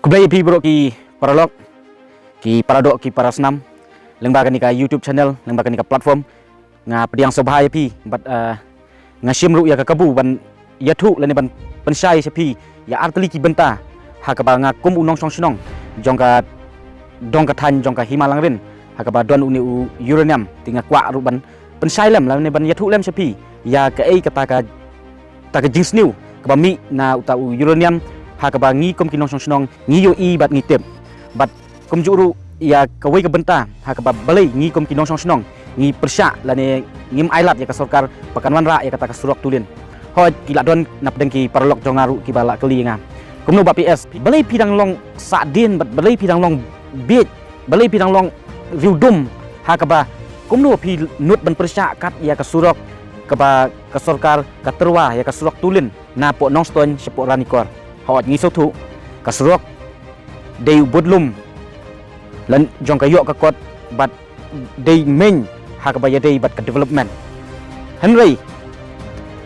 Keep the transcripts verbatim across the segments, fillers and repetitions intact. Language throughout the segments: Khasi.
Khublei ïa phi baroh ki paralok, ki paradoh, ki parasnam lyngba kane ka YouTube channel, lyngba kane ka platform. Nga pdiang sngewbha ïa phi bad, ah, nga shim ruh ïa ka kabu ban ïathuh lane ban pynshai sha phi ïa artylli ki bynta ha kaba nga kum u nongshong shnong jong ka dong ka thaiñ jong ka Hima Langrin ha kaba don une u uranium. Te nga kwah ruh ban pynshai lem lane ban ïathuh lem sha phi ïa kaei kata ka ta ka jingsniew kaba mih na uta u uranium ha kaba ngi kum ki nongshong shnong ngi ïohi bad ngi tip. Bad kumjuh ruh ïa kawei ka bynta ha kaba balei ngi kum ki nongshong shnong ngi pyrshah lane ngim ailad ïa ka sorkar ba kan wanrah ïa kata ka surok tulin. Hooid, ki la don napdeng ki paralok jong nga ruh kiba la kylli ïa nga, kumno Bah P S, balei phi dang long sahdien bad balei phi dang long bieit, balei phi dang long riewdum ha kaba kumno phi nud ban pyrshah kat ïa ka surok kaba ka sorkar ka tyrwa ïa ka surok tulin na poh Nongstoiñ sha poh Ranikor. Hooid, ngi sngewthuh ka surok dei u budlum lane jong ka ïoh ka kot bad dei meiñ ha kaba ïadei bad ka development. Hynrei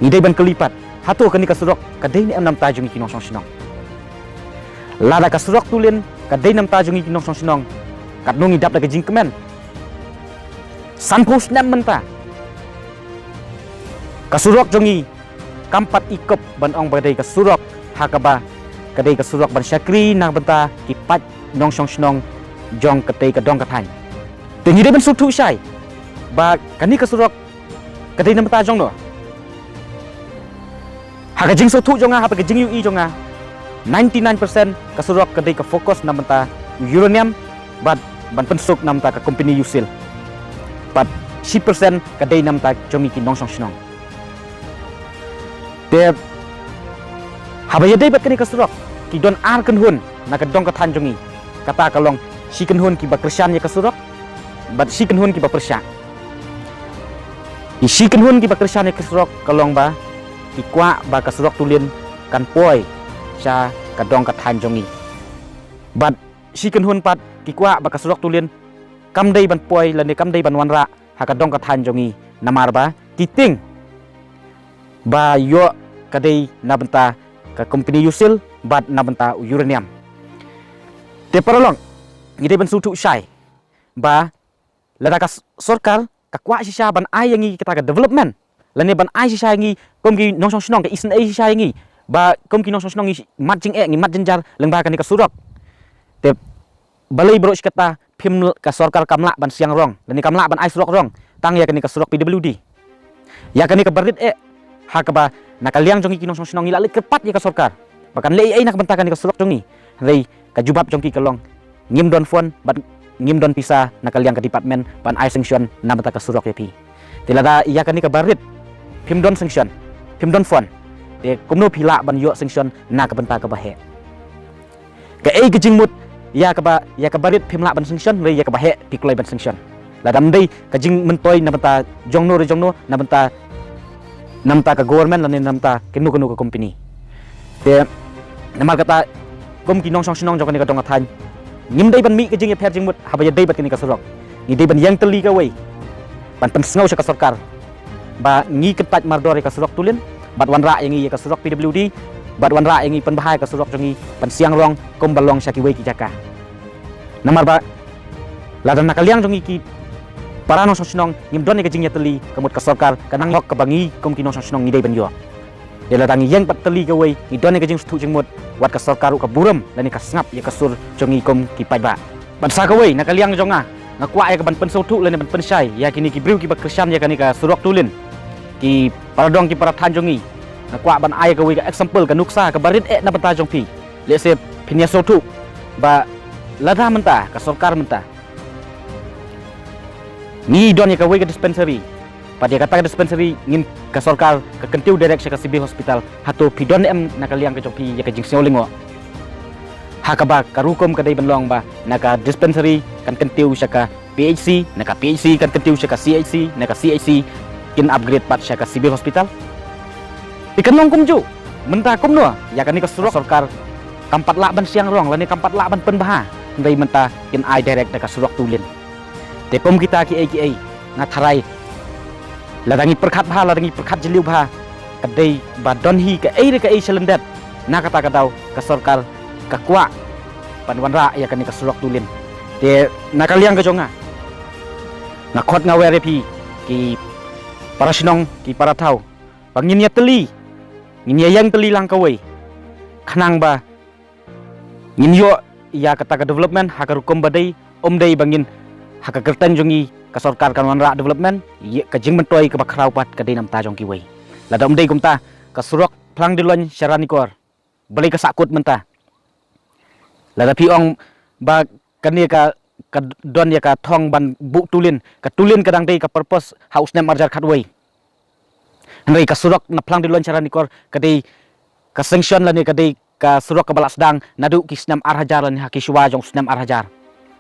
ngi dei ban kylli pat, hato kane ka surok ka dei ne em namta jong ngi ki nongshong shnong? Lada ka surok tulin ka dei namta jong ngi ki nongshong shnong, katno ngi dap da ka jingkmen? Sanphew snem mynta ka surok jong ngi kam pat i kop ban ong ba dei ka surok ha kaba ka dei ka surok ban shakri na ka bynta ki paid nongshong shnong jong katei ka dong ka thaiñ. Te ngi dei ban sngewthuh shai ba kane ka surok ka dei na bynta jong no. Ha ka jingsngewthuh jong nga, ha ka jingïohi jong nga, ninety nine percent ka surok ka dei ka focus na bynta uranium bad ban pynsuk na bynta ka company U C I L. Bad shi percent ka dei na bynta jong ngi ki nongshong shnong. Te haba ïadei bad kane ka surok ki don ar kynhun na ka dong ka thaiñ jong ngi. Kata ka long shi kynhun kiba kyrshan ïa ka surok bad shi kynhun kiba pyrshah. Ki shi kynhun kiba kyrshan ïa ka surok ka long ba ki kwah ba ka surok tulin kan poi sha ka dong ka thaiñ jong ngi. Bad shi kynhun pat ki kwah ba ka surok tulin kam dei ban poi lane kam dei ban wanrah ha ka dong ka thaiñ jong ngi, namar ba ki tieng ba ïoh ka dei na bynta ka company U C I L bad na bynta u uranium. Te paralok, ngi dei ban sngewthuh shai ba lada ka s-, sorkar ka kwah shisha ban ai ïa ngi kata ka development lane ban ai shisha ïa ngi kum ki nongshong shnong, ka isynei shisha ïa ngi ba kum ki nongshong shnong ngi mat jingeh, ngi mat jynjar lyngba kane ka surok. Te balei baroh shi katta phim l-, ka sorkar kam lah ban siang rong lane kam lah ban ai surok rong tang ïa kane ka surok P W D? Ïa kane kaba rit eh ha kaba na ka liang jong ngi ki nongshong shnong ngi la leit kyrpad ïa ka sorkar ba kan leh ei ei na ka bynta kane ka surok jong ngi. Hynrei ka jubab jong ki ka long ngim don fund bad ngim don pisa na ka liang ka department ban ai sanction na bynta ka surok ïa phi. Te lada ïa kane kaba rit phim don sanction, phim don fund, te kumno phi lah ban ïoh sanction na ka bynta kaba heh? Kaei ka jingmut ïa kaba, ïa kaba rit phim lah ban sanction, hynrei ïa kaba heh phi kloi ban sanction? Lada ym dei ka jingmyntoi na bynta jong no re jong no, na bynta, na bynta ka government lane na bynta kano kano ka company. Te namar kata kum ki nongshong shnong jong kane ka dong ka thaiñ ngim dei ban mih ka jingïapher jingmut haba ïadei bad kane ka surok. Ngi dei ban ïeng tylli kawei ban pynsngew sha ka sorkar ba ngi kyntait mardor ïa ka surok tulin bad wanrah ïa ngi ïa ka surok P W D bad wanrah ïa ngi pynbha ïa ka surok jong ngi ban siang rong kumba long sha kiwei ki jaka. Namar ba lada na ka liang jong ngi ki para nongshong shnong ngim don ïa ka jingïatylli, ka mut ka sorkar ka nang hok kaba ngi kum ki nongshong shnong ngi dei ban ïoh. Te lada ngi ïeng pat tylli kawei ngi don ïa ka jingsngewthuh jingmut, wat ka sorkar ruh ka burom lane ka sngap ïa ka sur jong ngi kum ki paidbah. Bad sa kawei na ka liang jong nga, nga kwah ïa ka ban pynsngewthuh lane ban pynshai ïa kine ki briew kiba kyrshan ïa kane ka surok tulin, ki para dong ki para thaiñ jong ngi. Nga kwah ban ai ïa kawei ka example, ka nuksa kaba rit eh na bynta jong phi. Lehse phin ïa sngewthuh ba lada mynta ka sorkar mynta ngi don ïa kawei ka dispensary, pat ïa kata ka dispensary ngin, ka sorkar ka kyntiew direct sha ka civil hospital, hato phi don em na ka liang ka jong phi ïa ka jingsngew lyngngoh ha kaba ka rukom ka dei ban long ba na ka dispensary kan kyntiew sha ka P H C, na ka P H C kan kyntiew sha ka C H C, na ka C H C kin upgrade pat sha ka civil hospital? Te kan long kumjuh mynta, kumno ïa kane ka surok sorkar kam pat lah ban siang rong lane kam pat lah ban pynbha, hynrei mynta kin ai direct da ka surok tulin. Te kum kita kiei kiei nga tharai lada ngi pyrkhat bha, lada ngi pyrkhat jylliew bha, ka dei ba don hi kaei re kaei shalyndet. Na kata ka daw ka sorkar ka kwah ban wanrah ïa kane ka surok tulin. Te na ka liang ka jong nga, nga khot nga wer ïa phi ki para shnong, ki para thaw, ba ngin ïa tylli, ngin ïa ïeng tylli lang kawei, khnang ba ngin ïoh ïa kata ka development ha ka rukom ba dei, ym dei ba ngin, ha ka kyrteng jong ngi ka sorkar kan wanrah development, ïa ka jingmyntoi kaba khraw pat ka dei na bynta jong kiwei. Lada ym dei kumta, ka surok Phlang Diloin Sharanikor, balei ka sahkut mynta? Lada phi ong ba kane ka, ka don ïa ka thong ban buh tulin, ka tulin ka dang dei ka purpose ha u snem arhajar khatwei. Hynrei ka surok na Phlang Diloin Sharanikor ka dei ka sanction lane ka dei ka surok kaba la sdang naduh ki snem arhajar lane ha ki shuwa jong u snem arhajar.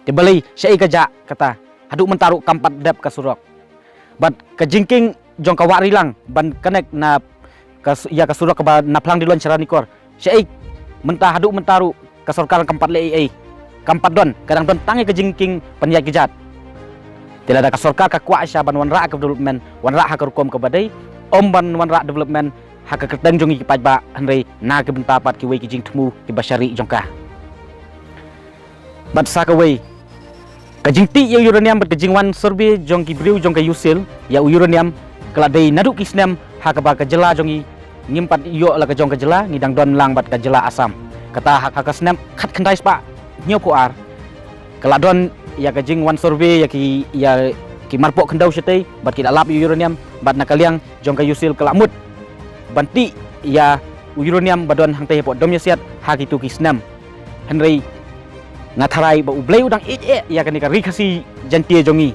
Te balei, shaei ka jah kata, haduh mynta ruh kam pat dep ka surok. Bad ka jingkieng jong ka Wah Rilang ban connect na ka s-, ïa ka surok kaba na Phlang Diloin Sharanikor, shaei mynta, haduh mynta ruh ka sorkar kam pat leh ei ei, kam pat don, ka dang don tang ïa ka jingkieng pynïaid kjat. Te lada ka sorkar ka kwah sha ban wanrah ka development, wanrah ha ka rukom kaba dei, ym ban wanrah development ha ka kyrteng jong ngi ki paidbah, hynrei na ka bynta pat kiwei ki jingthmu kiba sha rieh jong ka. Bad sa kawei, ka jingtih ïa u uranium bad ka jingwan survey jong ki briew jong ka UCIL ïa u uranium ka la dei naduh ki snem ha kaba ka jylla jong ngi ngim pat ïoh la ka jong ka jylla, ngi dang don lang bad ka jylla Assam. Kata ha, ha ka snem khatkhyndai spah hynñiewphew ar ka la don ïa ka jingwan survey ïa ki, ïa ki marpoh khyndew shatei bad ki la lap ïa u uranium, bad na ka liang jong ka UCIL ka la mut ban tih ïa u uranium ba don hangtei hapoh Dom Ïasiat ha kito ki snem. Hynrei nga tharai ba U Blei u dang ïeit eh ïa kane ka Ri Khasi Jaiñtia jong ngi.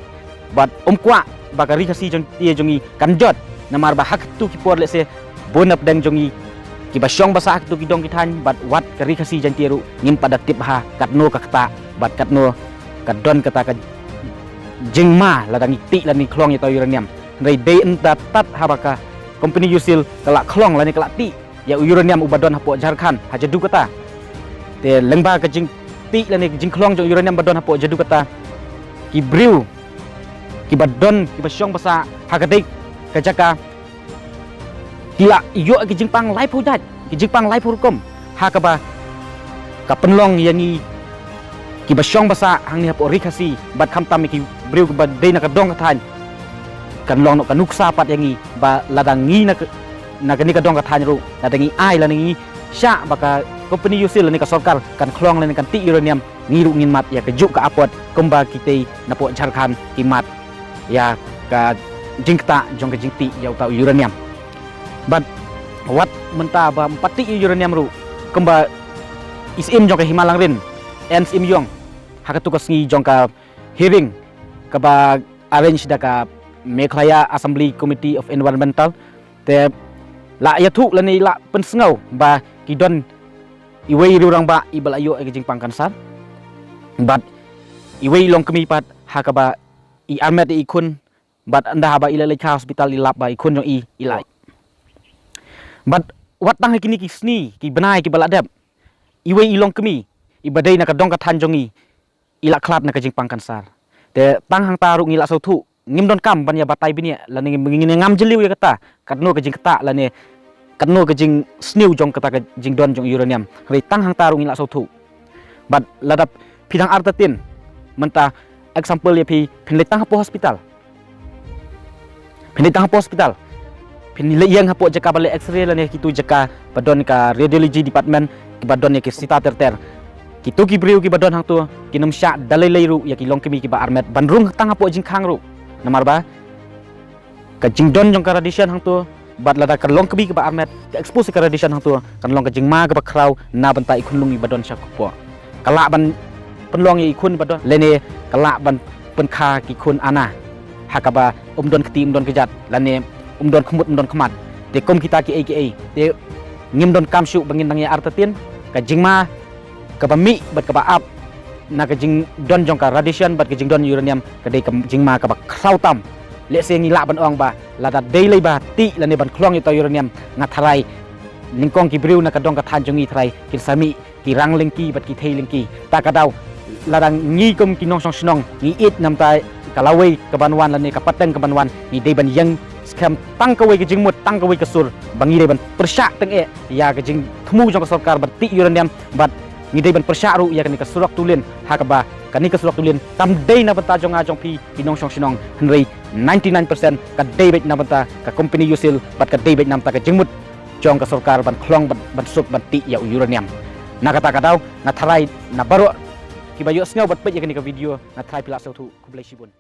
Bad um kwah ba ka Ri Khasi Jaiñtia jong ngi kan jot, namar ba ha kito ki por lehse bun na pdeng jong ngi kiba shong ba sah ha kito ki dong ki thaiñ bad wat ka Ri Khasi Jaiñtia ruh ngim pat da tip ha katno ka ktah bad katno ka don kata ka jingma lada ngi tih lane ngi khlong ïa uta u uranium. Hynrei dei ynda tad haba ka company UCIL ka la khlong lane ka la tih ïa u uranium uba don hapoh Jharkhand ha Jadukata. Te lyngba ka jingtih lane ka jingkhlong jong u uranium ba don hapoh Jadukata, ki briew kiba don, kiba shong ba sah ha ka dei ka jaka, ki la ïoh ki jingpang laiphew jait, ki jingpang laiphew rukom, ha kaba ka pynlong ïa ngi kiba shong ba sah hangne hapoh Ri Khasi bad khamtam ïa ki briew kiba dei na ka dong ka thaiñ. Kan long noh ka nuksa pat ïa ngi ba lada ngi na ka, na kane ka dong ka thaiñ ruh, lada ngi ai lane ngi shah ba ka company UCIL lane ka sorkar kan khlong lane kan tih uranium, ngi ruh ngin mad ïa kajuh ka apot kumba kitei napoh Jharkhand ki mad ïa ka jingktah jong ka jingtih ïa uta u uranium. Bad wat mynta ba ym pat tih ïa u uranium ruh, kumba i Syiem jong ka Hima Langrin, N Syiem Iong, ha katu ka sngi jong ka hearing kaba arrange da ka Meghalaya Assembly Committee of Environmental, te la ïathuh lane la pynsngew ba ki don iwei i riew rangbah iba la ïoh ïa ka jingpang cancer bad iwei i longkmie pat ha kaba i armet ïa i khun, bad ynda haba i la leit kha hospital i lap ba i khun jong i i la. Bad wat tang ha kine ki sngi ki bnai kiba la dep, iwei i longkmie iba dei na ka dong ka thaiñ jong i i la khlad na ka jingpang cancer. Te tang hangta ruh ngi la sngewthuh, ngim donkam ban ïa batai bniah lane ngin, ngin ngam jylliew ïa kata, katno ka jingktah lane katno ka jingsniew jong kata ka jingdon jong uranium. Hynrei tang hangta ruh ngi la sngewthuh. Bad lada phi dang artatien, mynta example ïa phi, phin leit tang hapoh hospital. Phin leit tang hapoh hospital. Phin leit ïeng hapoh jaka ba leh X-ray lane kito jaka ba don ka radiology department, ba don ïa ki sita ter ter. Kito ki briew kiba don hangto kin ym shah da lei lei ruh ïa ki longkmie kiba armet ban rung tang hapoh jingkhang ruh. Namar ba ka jingdon jong ka radiation hangto, bad lada ka longkmie kaba armet ka expose ïa ka radiation hangto, kan long ka jingma kaba khraw na bynta i khunlung iba don sha kpoh. Ka lah ban pynlong ïa i khun ba don, lane ka lah ban pynkha ki khun ana ha kaba ym don kti ym don kjat, lane ym don khmut ym don khmat. Te kum kita kiei kiei, te ngim donkam shuh ba ngin dang ïa artatien. Ka jingma kaba mih bad kaba ap na ka jingdon jong ka radiation bad ka jingdon uranium ka dei ka jingma kaba khraw tam. Lehse ngi lah ban ong ba lada dei lei ba tih lane ban khlong ïa uta uranium, nga tharai nyngkong ki briew na ka dong ka thaiñ jong ngi tharai kin sa mih ki rang lyngki bad ki thei lyngki. Ta ka daw, lada ngi kum ki nongshong shnong ngi ïeit namar ka lawei kaban wan lane ka pateng kaban wan, ngi dei ban ïeng skhem tang kawei ka jingmut, tang kawei ka sur, ba ngi dei ban pyrshah tyngeh ïa ka jingthmu jong ka sorkar ban tih uranium bad ngi dei ban pyrshah ruh ïa kane ka surok tulin, ha kaba kane ka surok tulin kam dei na bynta jong nga jong phi ki nongshong shnong, hynrei ninety nine percent ka dei beit na bynta ka company U S I L bad ka dei beit na bynta ka jingmut jong ka sorkar ban khlong ban, ban suk ban tih ïa u uranium. Na kata ka daw nga tharai na baroh kiba ïohsngew bad peit ïa kane ka video, nga tharai phi la sngewthuh. Khublei shibun.